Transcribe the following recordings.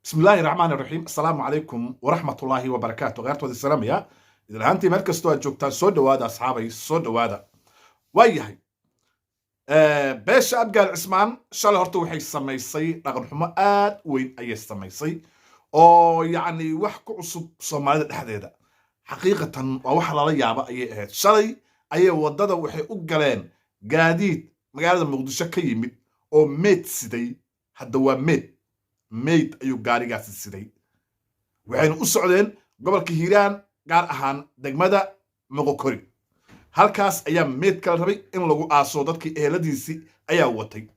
Bismi illaahi raxmaan raxiim. Assalaamu calaykum waraxmatullaahi wabarakaatu. Kheyrtooda salaamaya idin ahaantii meel kastoo aad joogtaan. Soo dhowaada, asxaabay, soo dhowaada. Waa yahay, beesha Abgaal Cismaan shalay horta waxay samaysay dhaqan xumo aad u weyn ayay samaysay, oo yacni wax ku cusub Soomaalida dhexdeeda. Xaqiiqatan waa wax lala yaaba ayay ahayd. Shalay ayay waddada waxay u galeen gaadiid magaalada Muqdisho ka yimid oo meed siday. Hadda waa meed, meyd ayuu gaarigaasi siday. Waxayna u socdeen gobolka Hiiraan, gaar ahaan degmada Moqokori. Halkaas ayaa meyd kala rabay in lagu aaso. Dadkii eheladiisii ayaa watay.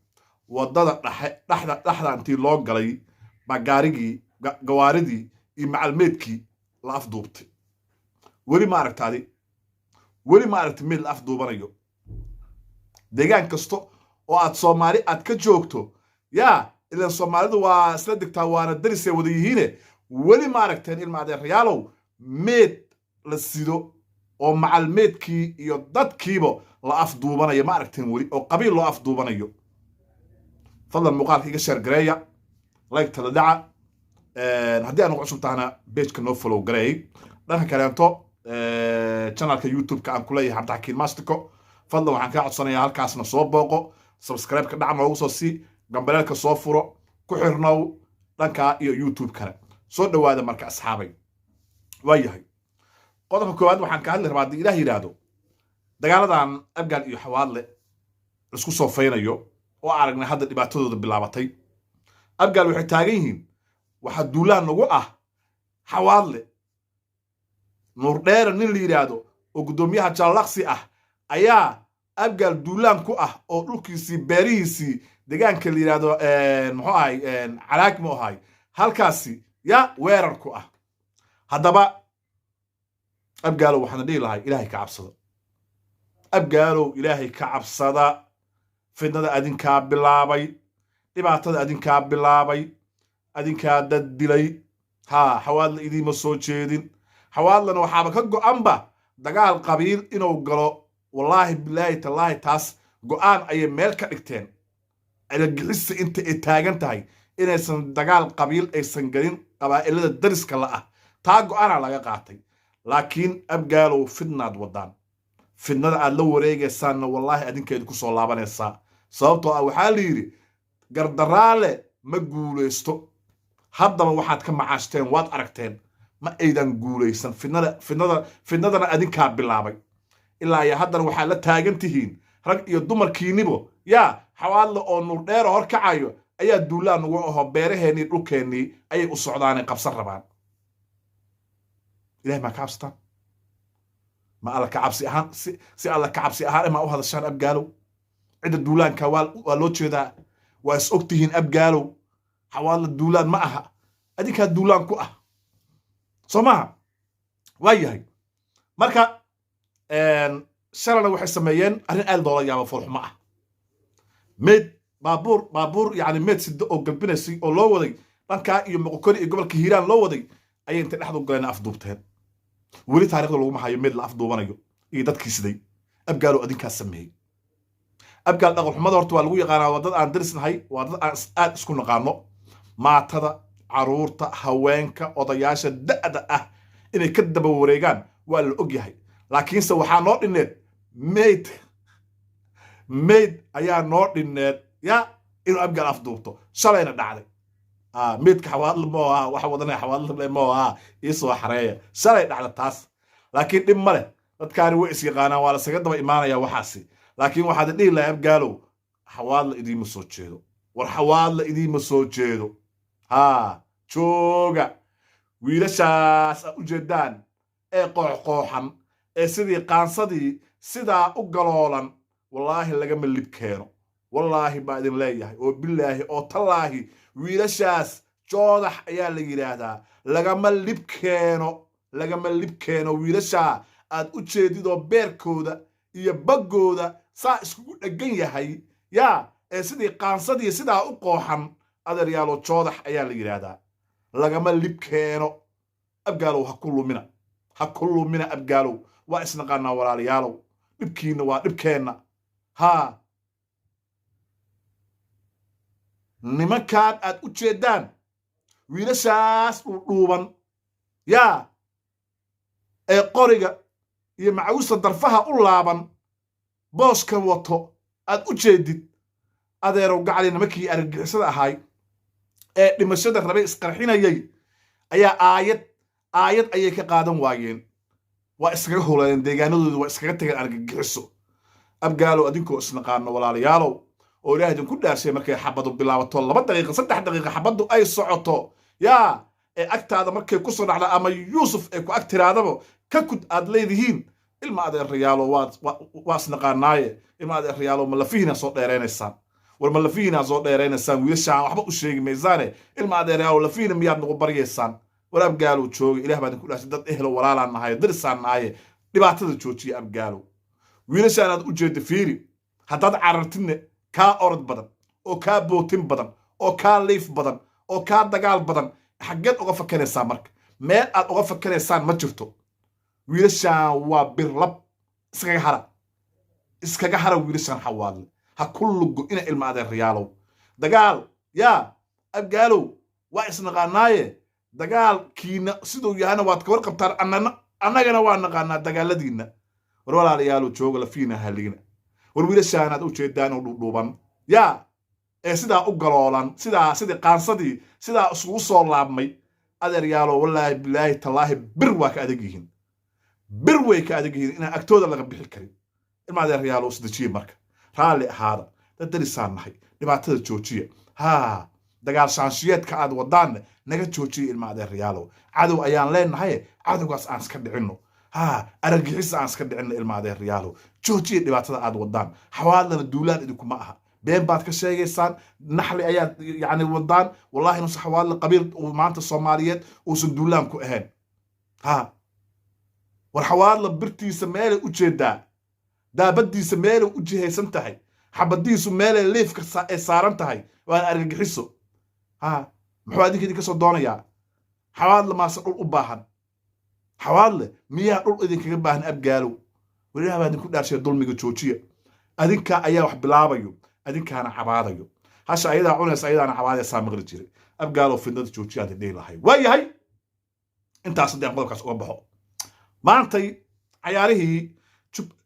Waddada dhexe dhexda dhexda intii loo galay baa gaarigii, gawaaridii iyo macalmeedkii la afduubtay. Weli ma aragtaadi? Weli ma aragti meyd la afduubanayo? Deegaan kasta oo aad Soomaali aad ka joogto, yaa ilan Soomaalidu waa isla degtaa, waana darisay wada yihiine, weli ma aragteen, ilma adeerayaalow, meed la sido oo macalmeedkii iyo dadkiiba la afduubanayo? Ma aragteen weli oo qabiil loo afduubanayo? Fadlan muuqaalka iga share gareeya, like-tada dhaca. Haddii aan ugu cusub tahana, page-ka noo follow gareey. Dhanka kaleento, channelka YouTube-ka aan kuleeyahay, Cabdixakiin Mastico, fadlan waxaan kaa codsanayaa halkaasna soo booqo, subscribe-ka dhaca noogu soo sii, gambaleelka soo furo, ku xirnow dhankaa iyo YouTube kale. Soo dhowaada marka, asxaabay. Waa yahay, qodobka koowaad waxaan ka hadli rabaa, haddii Ilaah yidhaahdo, dagaaladan Abgaal iyo Xawaadle isku soo faynayo oo aragnay hadda dhibaatadooda bilaabatay. Abgaal waxay taagan yihiin waxaa duulaan nagu ah Xawaadle. Nuurdheera nin la yidhaahdo oo guddoomiyaha Jallaqsi ah ayaa Abgaal duulaan ku ah, oo dhulkiisii, beerihiisii, deegaanka la yidhaahdo, muxuu ahay, Calaag mu ahay, halkaasi ya weerar ku ah. Haddaba Abgaalow, waxaan dhihi lahay, Ilaahay ka cabsada. Abgaalow, Ilaahay ka cabsada. Fidnada adinkaa bilaabay, dhibaatada adinkaa bilaabay, adinkaa dad dilay. Haa, Xawaadla idiima soo jeedin. Xawaadlana waxaaba ka go'anba dagaal qabiil inuu galo. Wallaahi, bilaahi, tallaahi, taas go'aan ayay meel ka dhigteen. Argagixisa inta ay taagan tahay inaysan dagaal qabiil aysan gelin qabaa'ilada dariska la ah, taa go'aana laga qaatay. Laakiin Abgaalow, fidnaad waddaan. Fidnada aad la wareegaysaanna, wallaahi, adinkeedu ku soo laabanaysaa, sababtoo ah waxaa la yidhi: "Gardaraale ma guulaysto." Haddaba waxaad ka macaashteen waad aragteen. Ma aydan guulaysan. Fidnada, fidnada, fidnadana adinkaa bilaabay. Ilaa iyo haddana waxaad la taagan tihiin, rag iyo dumarkiinibo, yaa Xawaadle oo Nuurdheero hor kacayo ayaa duulaan ugu aho, beeraheennii, dhulkeennii ayay u socdaanay qabsan rabaan. Ilahay maa ka cabsataan? Ma Alla ka cabsi ahaan, si Alla ka cabsi ahaan ma u hadashaan? Abgaalow, cidda duulaanka waa loo jeedaa, waa is og tihiin. Abgaalow, Xawaadla duulaan ma aha, adinkaa duulaan ku ah, soo maaha? Waa yahay. Marka shalana waxay sameeyeen arrin aad loola yaabo, foolxumo ah. Meyd baabuur, baabuur yacni meyd sida oo galbinaysay oo loo waday dhankaa iyo Moqokori iyo gobolka Hiiraan loo waday ayay intay dhexdu galeen afduubteen. Weli taarikhda laguma hayo meyd la afduubanayo iyo dadkii siday. Abgaalow, adinkaa sameeyey. Abgaal dhaqanxumada horta waa lagu yaqaanaa. Waa dad aan darisnahay, waa dad aan aad isku naqaano. Maatada, caruurta, haweenka, odayaasha da'da ah inay ka daba wareegaan waa la og yahay. Laakiinse waxaa noo dhinneed mayd, mayd ayaa noo dhinneed ya inuu Abgaal afduubto. Shalayna dhacday. Meydka Xawaadle moo aha, waxa wadanaya Xawaadle moo aha, iisoo xareeya. Shalay dhacda taas, laakiin dhib ma leh. Dadkaani way is yaqaanaan, waa lasaga daba imaanaya waxaasi. Laakiin waxaad dhihi lahay, Abgaalow, Xawaadla idiima soo jeedo. War Xawaadla idiima soo jeedo. Haa, jooga. Wiilashaas aad u jeedaan ee qooxqooxan ee sidii qaansadii sidaa u galoolan, wallaahi lagama lib keeno. Wallaahi baa idin leeyahay, oo bilaahi oo tallaahi, wiilashaas Joodax ayaa la yidhaahdaa. Lagama lib keeno, lagama lib keeno. Wiilashaa aad u jeedidoo beerkooda iyo baggooda saa iskugu dheggan yahay yaa ee sidii qaansadii sidaa u qooxan, adeeryaalo, Joodax ayaa la yidhaahdaa. Lagama lib keeno. Abgaalow, ha ku lumina, ha ku lumina. Abgaalow, waa isnaqaanaa. Walaalayaalow, dhibkiinna waa dhibkeenna. Haa, nimankan aad u jeeddaan Wiilashaas dhuudhuuban yaa ee qoriga iyo macawista darfaha u laaban, booska wato aad u jeedid, adeerow gacali, nimankii argagixisada ahaay ee dhimashada rabay, isqarxinayay, ayaa aayad aayad ayay ka qaadan waayeen. Waa iskaga huleeen deegaanadooda, waa iskaga tageen argagixiso. Abgaalow, adinkoo isnaqaano, walaalayaalow, oo Ilaah idinku dhaarshay, markay xabadu bilaabato, 2 daqiiqa, 3 daqiiqa xabaddu ay socoto, yaa ee agtaada markay ku soo dhacda ama Yuusuf ee ku ag tiraadaba ka kud aad leedihiin, ilma adeerayaalo, waa isnaqaanaaye, ilma adeerayaalo, ma lafihiina soo dheeraynaysaan? War ma lafihiina soo dheeraynaysaan? Wiilashaan waxba u sheegi maysaane, ilma adeerayaalo, lafihiina miyaad nagu baryaysaan? War Abgaalow, jooga. Ilaah baa idinku dhaarshay, dad ehlo walaalaan nahaye, darisaan nahaye, dhibaatada joojiya. Abgaalow, wiilashaan aad u jeedda fiiri. Haddaad carartidne, kaa orod badan oo kaa bootin badan oo kaa liif badan oo kaa dagaal badan, xaggeed uga fakanaysaa? Marka meel aad uga fakanaysaan ma jirto. Wiilashaan waa birlab. Iskaga hara, iskaga hara wiilashaan Xawaadle. Ha ku lugo ina ilma adeerayaalow dagaal. Yaa Abgaalow, waa isnaqaanaaye, dagaalkiina siduu yahana waad ka warqabtaan, annagana waa naqaanaa dagaaladiinna. War walaalayaalow, jooga, lafiina haligna. War wiilashaanaad u jeedaan oo dhuudhuuban, yaa ee sidaa u galoolan, sidaa sidii qaansadii sidaa isugu soo laabmay, adeeryaalo, wallaahi, bilaahi, tallaahi, bir waa ka adag yihiin, bir way ka adag yihiin, inaan agtooda laga bixi karin. Ilma adeeryaalo, isdejiye marka, raalli ahaada, dad darisaan nahay, dhibaatada joojiya. Haa, dagaal shaanshiyeedka aad wadaanna naga joojiya. Ilma adeerayaalow, cadow ayaan leenahay, cadowgaas aan iska dhicinno. Haa, argagixis aan iska dhicinno. Ilma adeerayaalow, joojiya dhibaatada aad wadaan. Xawaadlana duulaan idinkuma aha, been baad ka sheegaysaan, naxli ayaad yani wadaan. Wallahi inuusan Xawaadle qabiil uu maanta Soomaaliyeed uusan duulaan ku ahayn. Ha, war Xawaadla birtiisa meelay u jeedaa, daabadiisa meelay u jihaysan tahay, xabadiisu meelay liifka ay saaran tahay, waana argagixiso. Ha, muxuu adinka idinka soo doonayaa? Xawaadle maase dhul u baahan? Xawaadle miyaa dhul idinkaga baahan? Abgaalow, weliha baa idinku dhaarshay, dulmiga joojiya. Adinka ayaa wax bilaabayo, adinkaana cabaadayo. Hasha ayadaa cunaysa, ayadaana cabaadaysaa maqli jiray. Abgaalow, fidnada joojiya aan dhihi lahay. Waa yahay, intaas haddii aan qodobkaas uga baxo, maantay cayaarihii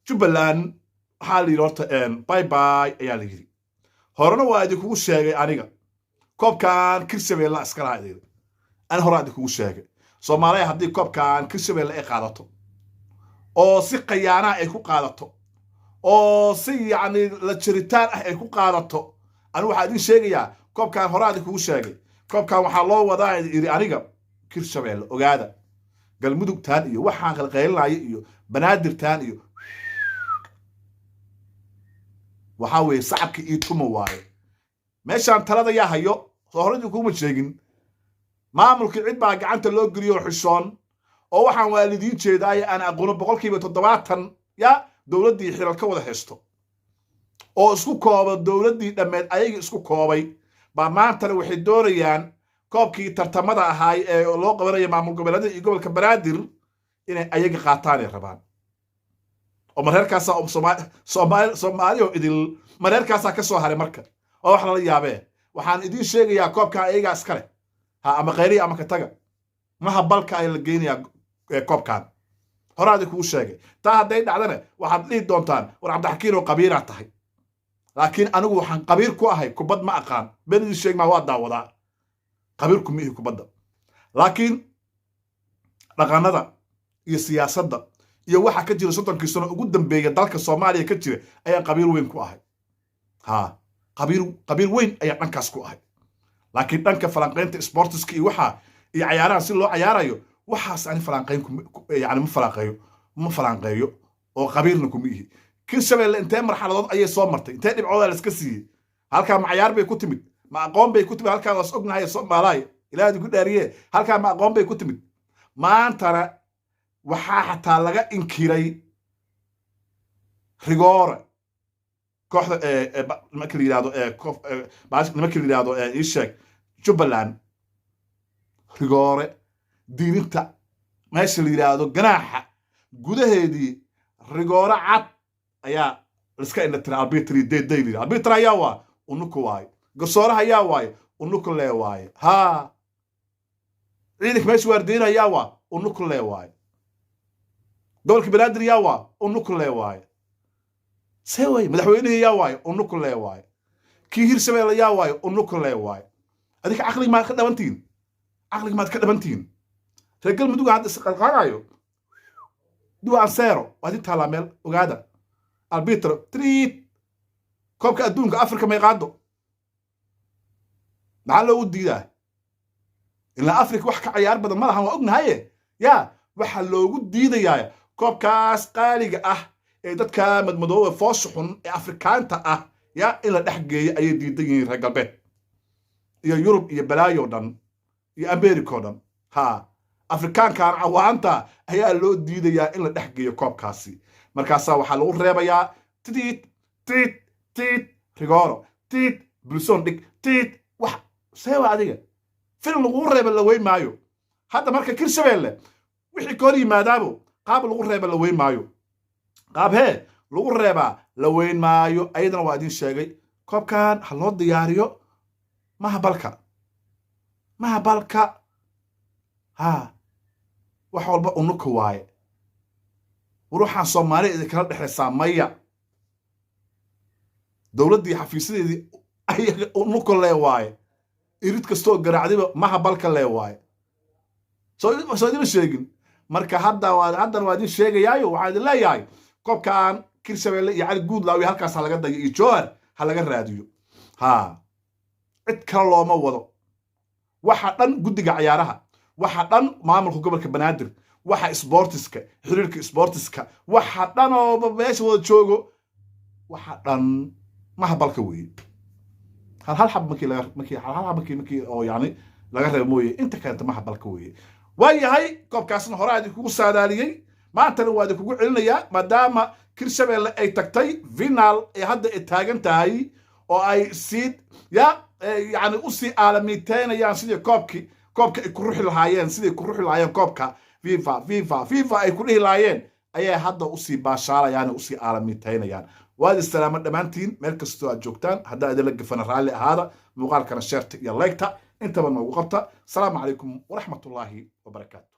Jubbaland waxaa la yidhi horta bye bye ayaa la yidhi. Horena waa idinkugu sheegay aniga, koobkan Kirshabeelle iska lahaa idin. Ani horaa idinkugu sheegay, Soomaaliya haddii koobkan Kirshabeelle ay qaadato oo si khayaanaha ay ku qaadato oo si yacni la jiritaan ah ay ku qaadato, anigu waxaa idin sheegayaa, koobkan horaa idinkugu sheegay, koobkan waxaa loo wadaa idhi aniga Kirshabeelle. Ogaada, Galmudugtaan iyo waxaan qalqaylinaya iyo Banaadirtaan iyo waxaa weeye sacabka ii tuma waaye. Meeshaan talada yaa hayo? Soo hore idinkuma sheegin, maamulkii cid baa gacanta loo geliyo xishoon oo waxaan waalidiin jeedaaye aan aqoono 70% ya dowladdii xilal ka wada haysto oo isku kooba dowladdii dhammeed, ayagii isku koobay baa maantana waxay doonayaan koobkii tartamada ahaay ee loo qabanaya maamul goboleedyada iyo gobolka Banaadir inay ayaga qaataanay rabaan. Oo mareerkaasaa Soomaali oo idil mareerkaasaa ka soo haray. Marka oo wax lala yaabee, waxaan idiin sheegayaa koobkan ayagaa iska leh. Ha ama qayliya ama ka taga, maha balka ay la geynayaa koobkan. Horaadi kugu sheegay, taa hadday dhacdana waxaad dhihi doontaan, war Cabdixakiin oo qabiilaa tahay. Laakiin anigu waxaan qabiil ku ahay kubad ma aqaan, been idin sheeg maa, waa daawadaa, qabiilku ma ihi kubadda. Laakiin dhaqanada iyo siyaasadda iyo waxa ka jira 30kii sano ugu dambeeya dalka Soomaaliya ka jira ayaan qabiil weyn ku ahay. Ha, qabiil weyn ayaan dhankaas ku ahay. Laakiin dhanka falanqaynta sportiska iyo waxa iyo cayaaraha si loo cayaarayo, waxaas ani falanqayn yani ma falanqeeyo, ma falanqeeyo oo qabiilna kuma ihi. Kirshabelle intee marxaladood ayay soo martay? Intee dhibcoodaa la iska siiyey? Halkaa ma cayaar bay ku timid? Ma aqoon bay ku timid? Halkaa waas ognahay, Soomaalaay, Ilaah idinku dhaariye, halkaa ma aqoon bay ku timid? Maantana waxaa xataa laga inkiray rigoore kooxda nimanka la yidhahdo, nimanka la yidhahdo, ii sheeg, Jubbaland. Rigoore diininta meesha la yidhaahdo ganaaxa gudaheedii, rigoore cad ayaa liska indhatira. Arbitri deday la arbitra ayaa waa unuku waaye, garsooraha ayaa waaye, unuku lee waaye. Haa. Ciidanka meesha waardeynaya yaa waa? Unukle waaye. Gobolka Banaadir yaa waa? Unukle waaye. See waaye? Madaxweynihii yaa waaye? Unukle waaye. Kii Hirshabeelle yaa waaye? Unukle waaye. Adinka caqliga maad ka dhabantihiin? Caqliga maad ka dhabantihiin? Reer Galmudug hadda isqalqaanayo, 2-0 waa idin taallaa meel. Ogaada, arbitro triit. Koobka adduunka Afrika may qaado? Maxaa loogu diidaa? Ilaa Afrika wax ka cayaar badan ma lahan, waa ognahaye. Yaa waxaa loogu diidayaa koobkaas qaaliga ah ee dadka madmadooba foosha xun ee Afrikaanta ah yaa in la dhex geeyo ayay diidan yihiin reer galbeed iyo Yurub iyo balaayo dhan iyo America o dhan. Ha, Afrikaankan cawaanta ayaa loo diidayaa in la dhex geeyo koobkaasi. Markaasaa waxaa lagu reebayaa tiit tiit tiit, rigooro tiit, bulson dhig tiit. Wax seewa adiga filim laguu reeba la weyn maayo. Hadda marka Hirshabeelle wixii ka hor yimaadaabo qaab lagu reeba la weyn maayo, qaab hee lagu reebaa la weyn maayo. Ayadana waa idin sheegay, koobkan ha loo diyaariyo. Maha balka, maha balka. Ha, wax walba unuka waaye. War waxaan Soomaaliya idinkala dhexaysaa maya. Dowladdii xafiisyadeedii ayaga unuka lee waaye. Irid kastoo garaacdiba maha balka lee waaye. Soo idima sheegin? Marka hadda haddana waa idin sheegayaayo, waxaa idin leeyahay koobkan Hirshabeelle iyo Cali Guudlaawi halkaas ha laga dayo, iyo Jowhar ha laga raadiyo. Ha, cid kale looma wado. Waxa dhan guddiga cayaaraha, waxa dhan maamulka gobolka Banaadir, waxa sboortiska, xiriirka sboortiska, waxa dhan oo meesha wada joogo, waxa dhan maha balka weeye. Hal hal xab markii laga markii hal hal xab markii oo yani laga reebo mooye, inta kaleta maha balka weeye. Waa yahay, koobkaasna hore idinkugu saadaaliyey, maantana waa idinkugu celinayaa, maadaama Hirshabeelle ay tagtay final ee hadda ay taagan tahay oo ay sii ya yani usii aalamiiteynayaan sidii koobka ay ku ruxi lahaayeen, sidii ku ruxi lahaayeen koobka. Viva, viva, viva ay ku dhihi lahaayeen ayay hadda usii baashaalayaan oo usii aalamiiteynayaan. Waad istalaama dhammaantiin meel kastoo aad joogtaan. Haddaa idinla gafana, raalli ahaada. Muuqaalkana share-ta iyo like-ta intaba noogu qabta. Asalaamu calaykum waraxmatullaahi wabarakaatu.